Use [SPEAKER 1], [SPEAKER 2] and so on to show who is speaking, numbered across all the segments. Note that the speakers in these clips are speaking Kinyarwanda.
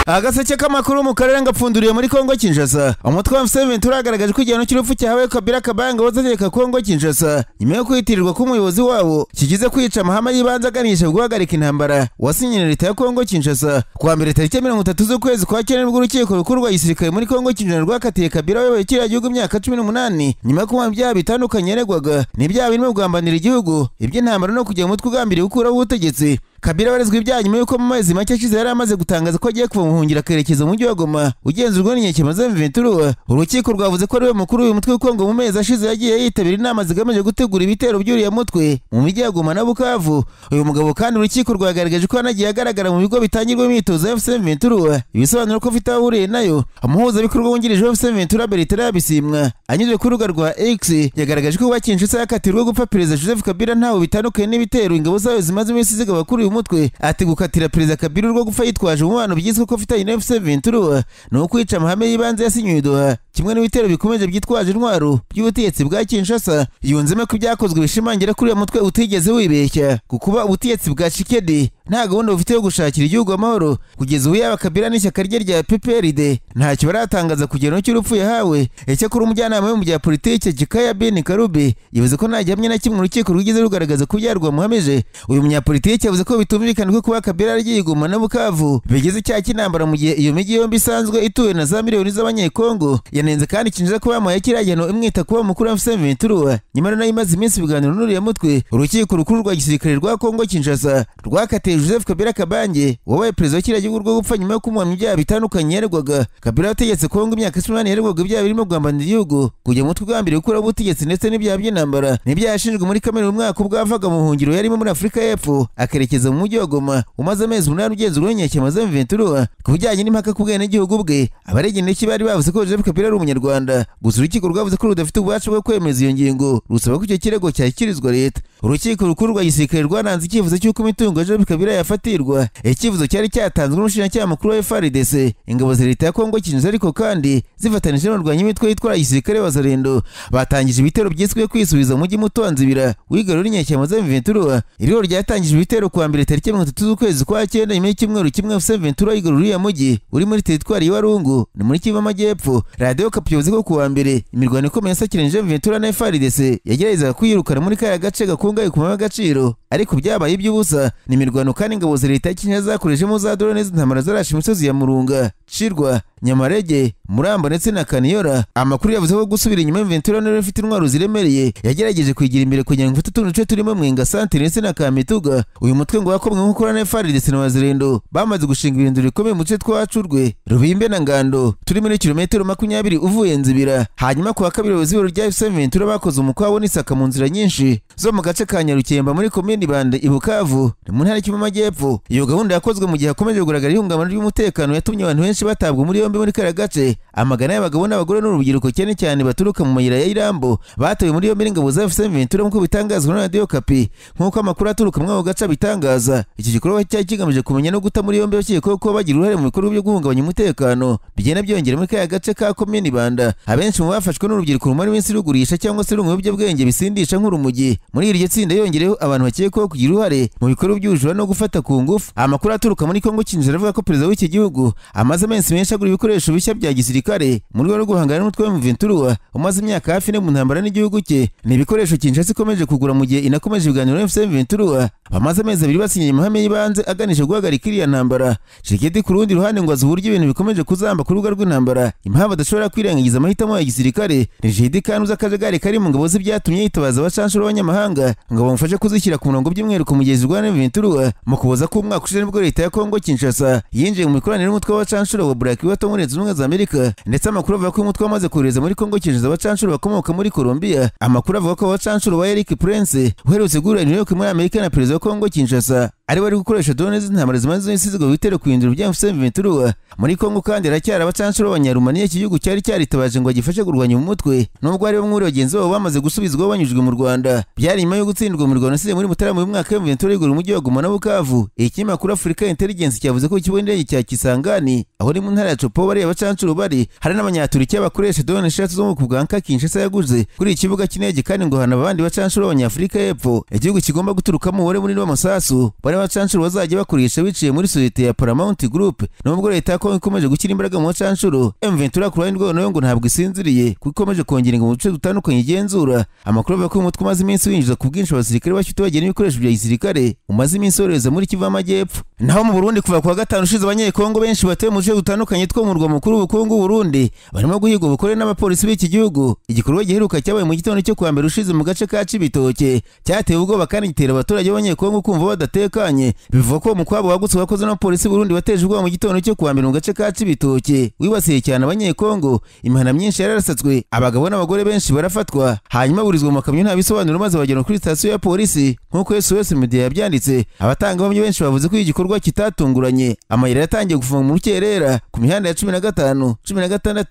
[SPEAKER 1] Agaseke k'amakuru mu karere ngapfunduriye muri Kongo Kinshasa. Umutwe wa M23 uragaragaje ko igihano cy'urupfu cyahawe Kabila Kabange wategeka Kongo Kinshasa nyuma yo kwitirirwa k'umuyobozi wabo kigize kwica amahame y'ibanze aganisha guhagarika intambara wasinye leta ya Kongo Kinshasa. Kuwa mbere tariki 30 z'ukwezi kwa cyenda nibwo urukiko rukuru rwa gisirikare muri Kongo Kinshasa rwakatiye Kabila wayoboye kiriya gihugu imyaka 18 nyuma yo kuba ibyaha bitandukanye yaregwaga n'ibyaha birimo kugambanira igihugu, iby'intambara no kujya mu mutwe ugambiriye gukuraho ubutegetsi. Kabila warezwe ibyaha nyuma y'uko mu mezi make ashize yari amaze gutangaza ko agiye kuva mu buhungiro akerekeza mu mujyi wa Goma ugenzurwa n'inyeshyamba za M23. Urukiko rwavuze ko ariwe mukuru w'uyu mutwe kuko ngo mu mezi ashize yagiye yitabira inama zigamije gutegura ibitero by'uriya mutwe mu mijyi ya Goma na Bukavu. Uyu mugabo kandi urukiko rwagaragaje ko yanagiye agaragara mu bigo bitangirwa imyitozo ya M23, ibisobanuro ko afite aho ahuriye nayo. Umuhuzabikorwa wungirije wa M23 Bertrand Bisimwa anyuze ku rubuga rwa X yagaragaje ko Kinshasa yakatirwe gupfa Perezida Joseph Kabila ntawe bitandukanye n'ibitero ingabo zayo zimaze iminsi zigaba kuri uyu mutwe. Ati gukatira Perezida Kabila urwo gupfa yitwaje umubano byiswe ko afitanye na M23 ni ukwica amahame y'ibanze yasinywe Doha, kimwe n'ibitero bikomeje byitwaje intwaro by'ubutegetsi bwa Kinshasa. Yunzemo ko ibyakozwe bishimangira kuri uyu mutwe utigeze wibeshya kukuba ubutegetsi bwa Tshisekedi nta gahunda bufite yo gushakira igihugu amahoro. Kugeza ubu yaba Kabila n'ishyaka rye rya PPRD ntacyo baratangaza ku gihano cy'urupfu yahawe. Icyakora umujyanama we mu bya politike Kikaya Ben Karubi yavuze ko nta gihamya na kimwe urukiko rwigeze rugaragaza ko byarwamuhamije. Uyu munyapolitike yavuze ko bitumvikana ko kuba Kabila yaragiye Goma na Bukavu bigeze icyaha cy'intambara mu gihe iyo mijyi yombi isanzwe ituwe na za miliyoni z'Abanyekongo. Yanenze kandi Kinshasa kuba yamuhaye kiriya gihano imwita kuba mukuru wa M23 nyamara nayo imaze iminsi ibiganiro n'uriya mutwe. Urukiko rukuru rwa gisirikare rwa Kongo Kinshasa rwakatiye Joseph Kabila Kabange wabaye perezida wa kiriya gihugu rwo gupfa nyuma yo kumuhamya ibyaha bitandukanye yaregwaga. Kabila wategetse Kongo imyaka 18 yaregwaga ibyaha birimo kugambanira igihugu, kujya mu mutwe ugambiriye gukuraho ubutegetsi ndetse n'ibyaha by'intambara. N'ibyaha yashinjwe muri Kamena umwaka ubwo yavaga mu buhungiro yarimo muri Afurika y'Epfo akerekeza mu mujyi wa Goma umaze amezi 8 ugenzurwa n'inyeshyamba za M23. Ku bijyanye n'impaka ku bwenegihugu bwe, abaregera bari bavuze ko Joseph Kabila ari umunyarwanda, gusa urukiko rwavuze ko rudafite ububasha bwo kwemeza iyo ngingo, rusaba ko icyo kirego cyashyikirizwa leta. Urukiko rukuru rwa gisirikare rwananze icyifuzo cy'uko imitungo ya Joseph Kabila yafatirwa, icyifuzo cyari cyatanzwe n'umushinjacyaha mukuru wa FARDC. Ingabo za leta ya Kongo Kinshasa ariko kandi zifatanije n'abarwanyi b'imitwe yitwara gisirikare Wazalendo batangije ibitero byiswe kwisubiza mu mujyi muto wa Nzibira wigarura inyeshyamba za M23. Iriho ryatangije ibitero kuwa mbere tariki 30 z'ukwezi kwa cyenda nyuma y'icyumweru kimwe M23 yigarura uriya mujyi uri muri teritwari y'Warungu ni muri Kivu Amajyepfo. Radio Okapi yavuze ko kuwa mbere imirwano ikomeye yasakiranyije M23 na FARDC yageragezaga kwirukana muri kariya gace gakungahaye ku mabuye y'agaciro, ariko byabaye iby'ubusa. Ni imirwano kandi ingabo za leta ya Kinshasa zakorejemo za drone z'intambara zarashe imisozi ya Murunga, Cirwa, Nyamarege, Muramba ndetse na Kaniyora. Amakuru yavuze ko gusubira inyuma M23 nari ifite intwaro ziremereye yagerageje kwigira imbere kugira ngo ifate utundi duce turimo Mwenga Centre ndetse na Kamituga. Uyu mutwe ngo wakomwe nk'ukora na FARDC na Wazalendo bamaze gushinga ibirindiro bikomeye mu duce twa Curwe, Rubimbe na Ngando turi muri kilometero 20 uvuye Nzibira. Hanyuma kuwa kabiri abayobozi b'ibiro rya M23 bakoze umukwabo n'isaka mu nzira nyinshi zo mu gace ka Nyarukemba muri komini Bande i Bukavu ni mu ntara y'Kivu Amajyepfo. Iyo gahunda yakozwe mu gihe hakomeje kugaragara ihungabana ry'umutekano yatumye abantu benshi batabwa muri yombi muri kariya gace. Amagana y'abagabo n'abagore n'urubyiruko cyane cyane baturuka mu mayira ya Irambo batawe muri yombi n'ingabo za M23 nk'uko bitangazwa na Radio Okapi. Nk'uko amakuru aturuka muri ako gace abitangaza, iki gikorwa cyari kigamije kumenya no guta muri yombi abakekwaho kuba bagira uruhare mu bikorwa byo guhungabanya umutekano bigenda byiyongera muri kariya gace ka komini Banda. Abenshi mu bafashwe n'urubyiruko rumara iminsi rugurisha cyangwa se runywa ibiyobyabwenge bisindisha nk'urumogi. Muri iryo tsinda yongereho abantu bakekwaho kugira uruhare mu bikorwa by'ubujura no gufata ku ngufu. Amakuru aturuka muri Kongo Kinshasa avuga ko perezida w'iki gihugu amaze amezi menshi agura ibikoresho bishya bya gisirikare mu rwego rwo guhangana n'umutwe wa M23 umaze imyaka hafi ine mu ntambara n'igihugu cye. Ni ibikoresho Kinshasa ikomeje kugura mu gihe inakomeje ibiganiro na M23 bamaze amezi abiri basinyanye amahame y'ibanze aganisha guhagarika iriya ntambara. Tshisekedi ku rundi ruhande ngo azi uburyo ibintu bikomeje kuzamba ku rubuga rw'intambara, impamvu adashobora kwirengagiza amahitamo ya gisirikare. Ni Jedi kandi uzi akajagari kari mu ngabo ze byatumye yitabaza abacanshuro b'abanyamahanga ngo bamufashe kuzishyira ku murongo by'umwihariko mu gihe zirwana M23. Mu kuboza k'umwaka ushize nibwo leta ya Kongo Kinshasa yinjiye mu mikoranire n'umutwe w'abacanshuro wa Black Water muri Leta Zunze Ubumwe za Amerika, ndetse amakuru avuga ko umutwe wamaze kohereza muri Kongo Kinshasa abacanshuro bakomoka muri Colombia. Amakuru avuga ko abacanshuro ba Eric Prince uherutse guhura i New York muri Amerika na perezida wa Kongo Kinshasa ari bari gukoresha drone z'intambara zimaze iminsi zigaba ibitero ku bindiro bya M23 muri Kongo. Kandi haracyari abacanshuro b'Abanyarumaniya iki gihugu cyari cyaritabaje ngo agifashe kurwanya umutwe, nubwo hari bamwe muri bagenzi babo bamaze gusubizwaho banyujijwe mu Rwanda. Byari nyuma yo gutsindwa mu Rwanda isize muri Mutarama uyu mwaka M23 igura umujyi wa Goma na Bukavu. Ikinyamakuru Africa Intelligence cyavuze ko ikigo indege cya Kisangani aho ni mu ntara ya Chopo bari abacanshuro bari hari n'abanyaturikiya bakoresha drone eshatu zo mu bwoko bwa Nka Kinshasa yaguze kuri iki kibuga cy'indege, kandi ngo hana abandi bacanshuro b'Abanyafurika y'Epfo igihugu kigomba guturukamo umubare munini w'amasasu bari umubare w'abacanshuro bazajya bakoresha biciye muri sosiyete ya Paramount Group. Nubwo leta ya Kongo ikomeje gushyira imbaraga mu bacanshuro, M23 ku ruhande rwayo nayo ngo ntabwo isinziriye kuko ikomeje kongera ingabo mu duce dutandukanye igenzura. Amakuru avuga ko umutwe umaze iminsi winjiza ku bwinshi abasirikare bashyuta bagena ibikoresho bya gisirikare umaze iminsi wohereza muri Kivu y'Amajyepfo. Naho mu Burundi kuva kuwa gatanu ushize abanyekongo benshi batuye mu duce dutandukanye two mu murwa mukuru w'ubukungu Burundi barimo guhigwa bukore n'abapolisi b'iki gihugu. Igikorwa giheruka cyabaye mu gitondo cyo kuwa mbere ushize mu gace ka Cibitoke cyateye ubwoba kandi gitera abaturage b'abanyekongo kumva badatekanye. Bivugwa ko umukwabo wagutse wakoze n'abapolisi Burundi bateje ubwoba mu gitondo cyo kuwa mbere mu gace ka Cibitoke wibasiye cyane abanyekongo. Imihana myinshi yarasatswe, abagabo n'abagore benshi barafatwa hanyuma burizwa mu makamyo nta bisobanuro maze bagera kuri sitasiyo ya polisi nk'uko SOS Media yabyanditse. Abatangabuhamya benshi bavuze ko igikorwa kitatunguranye. Amayira yatangiye gufunga mu rukerera ku mihanda ya 15, 16, 17 na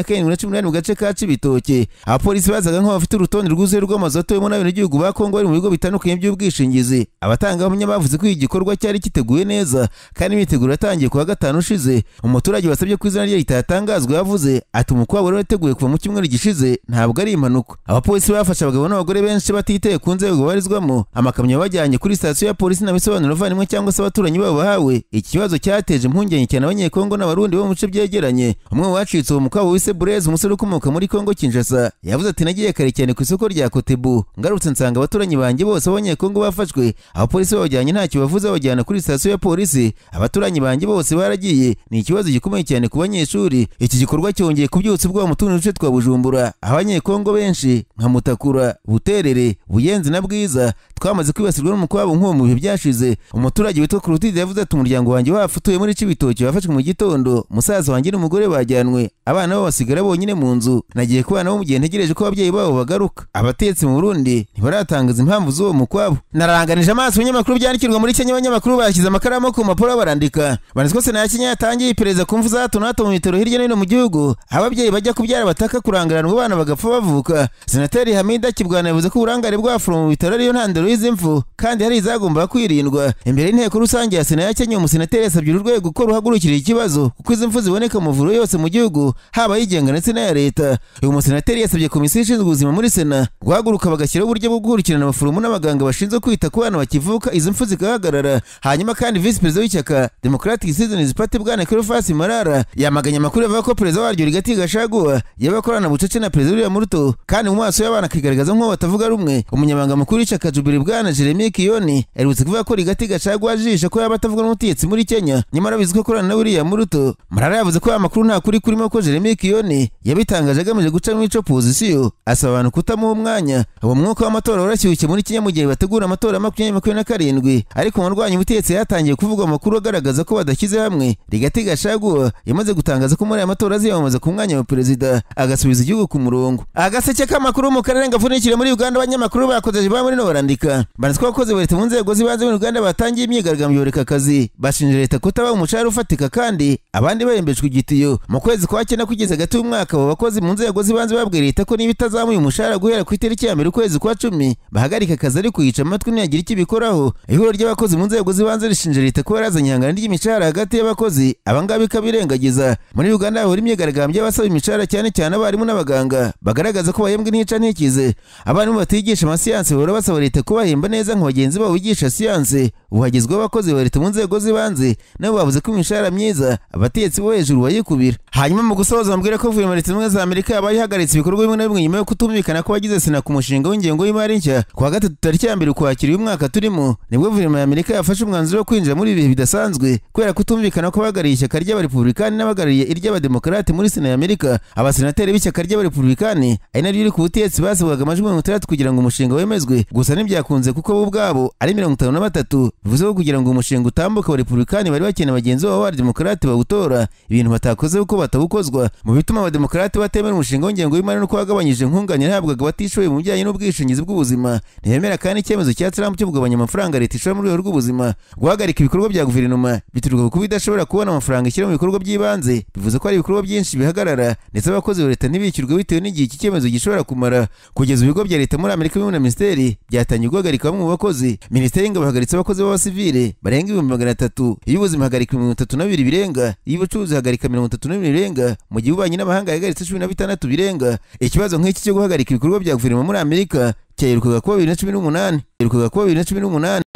[SPEAKER 1] 18 mu gace ka Cibitoke. Abapolisi bazaga nk'abafite urutonde rwuzuye rw'amazu atuyemo n'abenegihugu ba Kongo bari mu bigo bitandukanye by'ubwishingizi. Abatangabuhamya bavuze ko igikorwa cyari kiteguye neza kandi imyiteguro yatangiye kuwa gatanu ushize. Umuturage wasabye ko izina rye ritatangazwa yavuze ati umukwabo wari wateguye kuva mu cyumweru gishize ntabwo ari impanuka. Abapolisi bafashe abagabo n'abagore benshi batiteye ku nzego babarizwamo, amakamyo bajyanye kuri sitasiyo ya polisi n'abisobanuro bavandimwe cyangwa se abaturanyi babo bahawe. Ikibazo cyateje impungenge cyane abanyekongo n'abarundi bo mu bice byegeranye. Umwe mu bacitse uwo mukwabo wise Burez, umusore ukomoka muri Kongo Kinshasa, yavuze ati nagiye kare cyane ku isoko rya Kotebu, ngarutse nsanga abaturanyi banjye bose b'abanyekongo bafashwe, abapolisi babajyanye ntacyo bavuze babajyana kuri sitasiyo ya polisi, abaturanyi banjye bose baragiye. Ni ikibazo gikomeye cyane ku banyeshuri. Iki gikorwa cyongeye kubyutsa ubwoba mu tundi duce twa Bujumbura, abanyekongo benshi nka Mutakura, Buterere, Buyenzi na Bwiza twamaze kwibasirwa n'umukwabo nk'uwo mu bihe byashize. Umuturage witwa Kurutide yavuze ati umuryango wanjye wafutuye muri Cibitoke wafashwe mu gitondo, musaza wanjye n'umugore bajyanwe, abana babo basigara bonyine mu nzu, nagiye kubana nabo mu gihe ntegereje ko ababyeyi babo bagaruka. Abatetsi mu Burundi ntibaratangaza impamvu z'uwo mukwabo. Naranganije amaso ibinyamakuru byandikirwa muri Kenya, abanyamakuru bashyize amakaramu ku mpapuro barandika. Banditswe Sena ya Kenya yatangiye iperereza ku mfu za hato na hato mu bitaro hirya no hino mu gihugu, ababyeyi bajya kubyara bataka kurangaranwa abana bagapfa bavuka. Senateri Hamida Kibwana yavuze ko uburangare bw'abaforomo mu bitaro ariyo ntandaro y'izi mfu kandi hari izagomba kwirindwa. Imbere y'inteko rusange ya Sena ya Kenya, umusenateri yasabye uru rwego ko ruhagurukira ikibazo kuko izi mfu ziboneka mu mavuriro yose mu gihugu, haba ayigenga ndetse n'aya leta. Uyu musenateri yasabye komisiyo ishinzwe ubuzima muri Sena guhaguruka bagashyiraho uburyo bwo gukurikirana abaforomo n'abaganga bashinzwe kwita ku bana bakivuka, izi mfu zigahagarara. Hanyuma kandi visi perezida w'ishyaka Democratic Citizens Party Bwana Cleophas Malala yamaganye amakuru avuga ko perezida waryo Rigathi Gachagua yaba akorana bucece na perezida William Ruto kandi mu maso y'abana akigaragaza nk'uwo batavuga rumwe. Umunyamabanga mukuru w'ishyaka Jubilee Bwana Jeremy Kioni aherutse kuvuga ko Rigathi Gachagua ajijisha ko yaba atavuga n'ubutegetsi muri Kenya, nyamara bizwi ko akorana na William Ruto. Malala yavuze ko aya makuru nta kuri kurimo, ko Jeremy Kioni yabitangaje agamije gucamo ico pozisiyo, asaba abantu kutamuha umwanya. Uwo mwuka w'amatora warashyushye muri Kenya mu gihe bategura amatora 2027, ariko mu barwanya ubutegetsi yatangiye kuvuga amakuru agaragaza ko badashyize hamwe. Rigathi Gachagua yamaze gutangaza ko muri aya matora aziyamamaza ku mwanya wa perezida agasubiza igihugu ku murongo. Agaseke k'amakuru mu karere ngavunikire muri Uganda, abanyamakuru bakoze ba muri no barandika. Banditswe abakozi ba leta mu nzego z'ibanze muri Uganda batangiye imyigaragambyo yoreka akazi, bashinja leta kutabaha umushahara ufatika kandi abandi bahembeshwa igitiyo. Mu kwezi kwa cyenda kugeza hagati y'umwaka, abo bakozi mu nzego z'ibanze babwiye leta ko niba itazamuye umushahara guhera ku itariki ya mbere ukwezi kwa 10 bahagarika akazi, ariko yica amatwi ntiyagira icyo ibikoraho. Ihuriro ry'abakozi mu nzego z'ibanze rishinja leta ko yarazanye ihangana ry'imishahara hagati y'abakozi, abangaba ikabirengagiza. Muri Uganda hahora imyigaragambyo y'abasaba imishahara cyane cyane abarimu n'abaganga bagaragaza ko bahembwa intica ntikize. Abarimu batigisha amasiyanse bahora basaba leta kubahemba neza nka bagenzi babo bigisha siyanse. Ubu hagezweho abakozi ba leta mu nzego z'ibanze nabo bavuze ko imishahara myiza abatetsi bo hejuru bayikubira. Hanyuma mu gusoza mbwira ko guverinoma ya Leta Zunze Ubumwe za Amerika yabaye ihagaritse ibikorwa bimwe na bimwe nyuma yo kutumvikana kw'abagize Sena ku mushinga w'ingengo y'imari nshya. Kuwa gatatu tariki ya 1 Ukwakira uyu mwaka turimo, nibwo guverinoma ya Amerika yafashe umwanzuro wo kwinjira muri ibihe bidasanzwe kubera kutumvikana kw'abahagarariye ishyaka ry'abarepublikani n'abahagarariye iry'abademokarate muri Sena ya Amerika. Abasenateri b'ishyaka ry'abarepublikani ari naryo riri ku butegetsi basabwaga amajwi 60 kugira ngo umushinga wemezwe, gusa ntibyakunze kuko bo ubwabo ari 53, bivuze ko kugira ngo umushinga utambuke abarepublikani bari bakeneye bagenzi babo b'abademokarate bawutora, ibintu batakoze kuko batawukozwa. Mu bituma abademokarate batemera umushinga w'ingengo y'imari nuko wagabanyije nkunganire ihabwaga abatishoboye mu bijyanye n'ubwishingizi bw'ubuzima. Ntibemera kandi icyemezo cya Trump cyo kugabanya amafaranga leta ishora mu rwego rw'ubuzima. Guhagarika ibikorwa bya guverinoma bituruka ku kuba idashobora kubona amafaranga ishyira mu bikorwa by'ibanze, bivuze ko hari ibikorwa byinshi bihagarara ndetse abakozi ba leta ntibishyurwe bitewe n'igihe iki cyemezo gishobora kumara. Kugeza ibigo bya leta muri Amerika bimwe na minisiteri byatangiye guhagarika bamwe mu bakozi. Minisiteri y'ingabo ihagaritse abakozi b'abasivile barenga 300,000, iy'ubuzima ihagarika 32 birenga, iy'ubucuruzi ihagarika 32 birenga, mu gihe ububanyi n'amahanga yahagaritse 16 birenga. Ikibazo nk'iki cyo guhagarika ibikorwa bya guverinoma muri Amerika cyaherukaga kuba 2018.